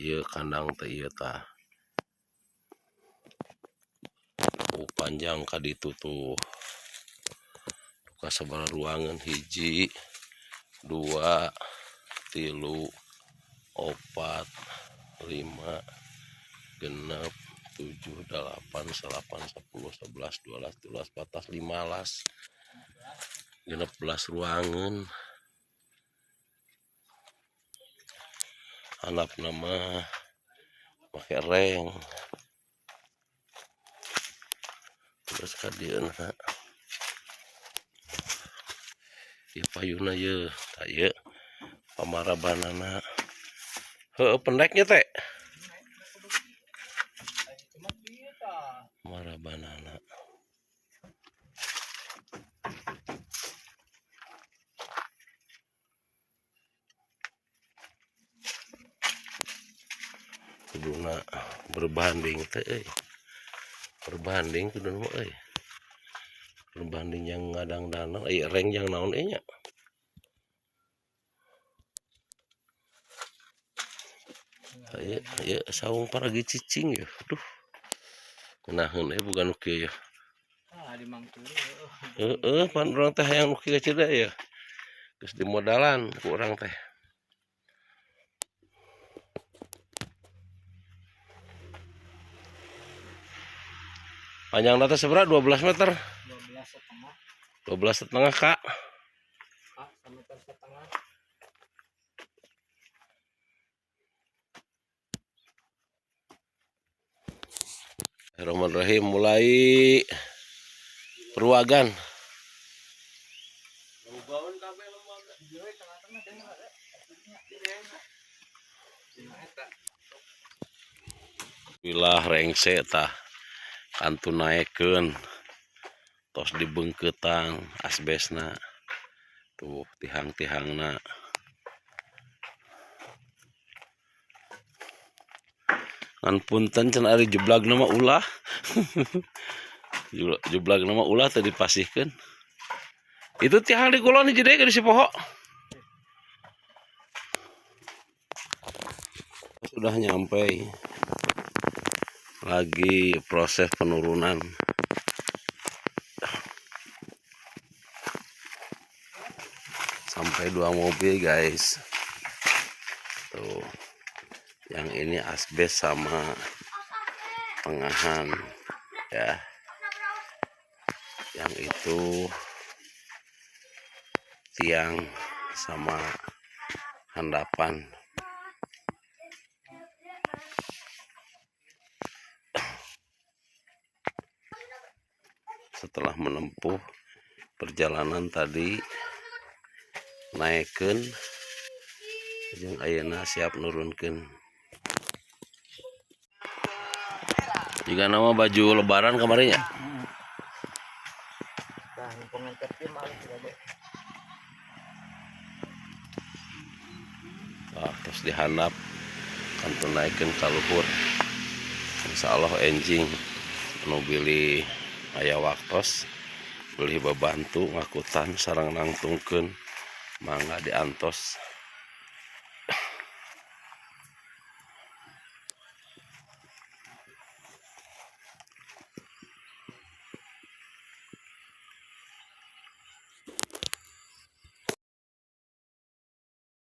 Ieu kandang teh ieu tah. Panjang ka ditu tuh. Duka sabaraha ruangan, 1, 2, 3, 4, 5, 6, 7, 8, 9, 10, 11, 12, 13, 14, 15, 16 ruangan. Handap nama make reng. Terus ka dieu na. Ieu payuna ieu, tah ieu pamarabanana. Heueuh pendeknya teh. Marabanana. Kuduna berbanding teh euy. Berbanding kuduna mah euy. Berbanding yang ngadang-danang euy reng yang naon euy nya. Ieu ieu saung paragi cicing ya. Aduh. Ngeunaheun euy boga nu kieu ya. Ah, di mangturi heueuh. Heeh, pan urang teh hayang nu kieu cenah ya. Geus dimodalan ku urang teh. Panjang data seberapa? 12 meter. 12,5. 12,5, Kak. Kak, semeter setengah. Bismillahirrahmanirrahim, mulai peruagan. Wilah rengse tah kantun naekeun tos dibengkeutan asbesna tuh tihang-tihangna. Ngan punten cenah ari jeblagna mah ulah. Jeblagna mah ulah teh dipasihkeun. Itu tihang di kulon hiji deui di si poho. Sudah nyampe. Lagi proses penurunan. Sampai 2 mobil, guys. Tuh. Yang ini asbes sama tengahan ya. Yang itu tiang sama handapan. Setelah menempuh perjalanan tadi naikkeun jeung ayeuna siap nurunkeun. Jika nama baju lebaran kemarin ya? Nah, terus dihandap kantun naikkeun ka luhur. Insyaallah enjing nu bilih aya waktos beli babantu ngakutan sareng nangtungkeun mangga diantos.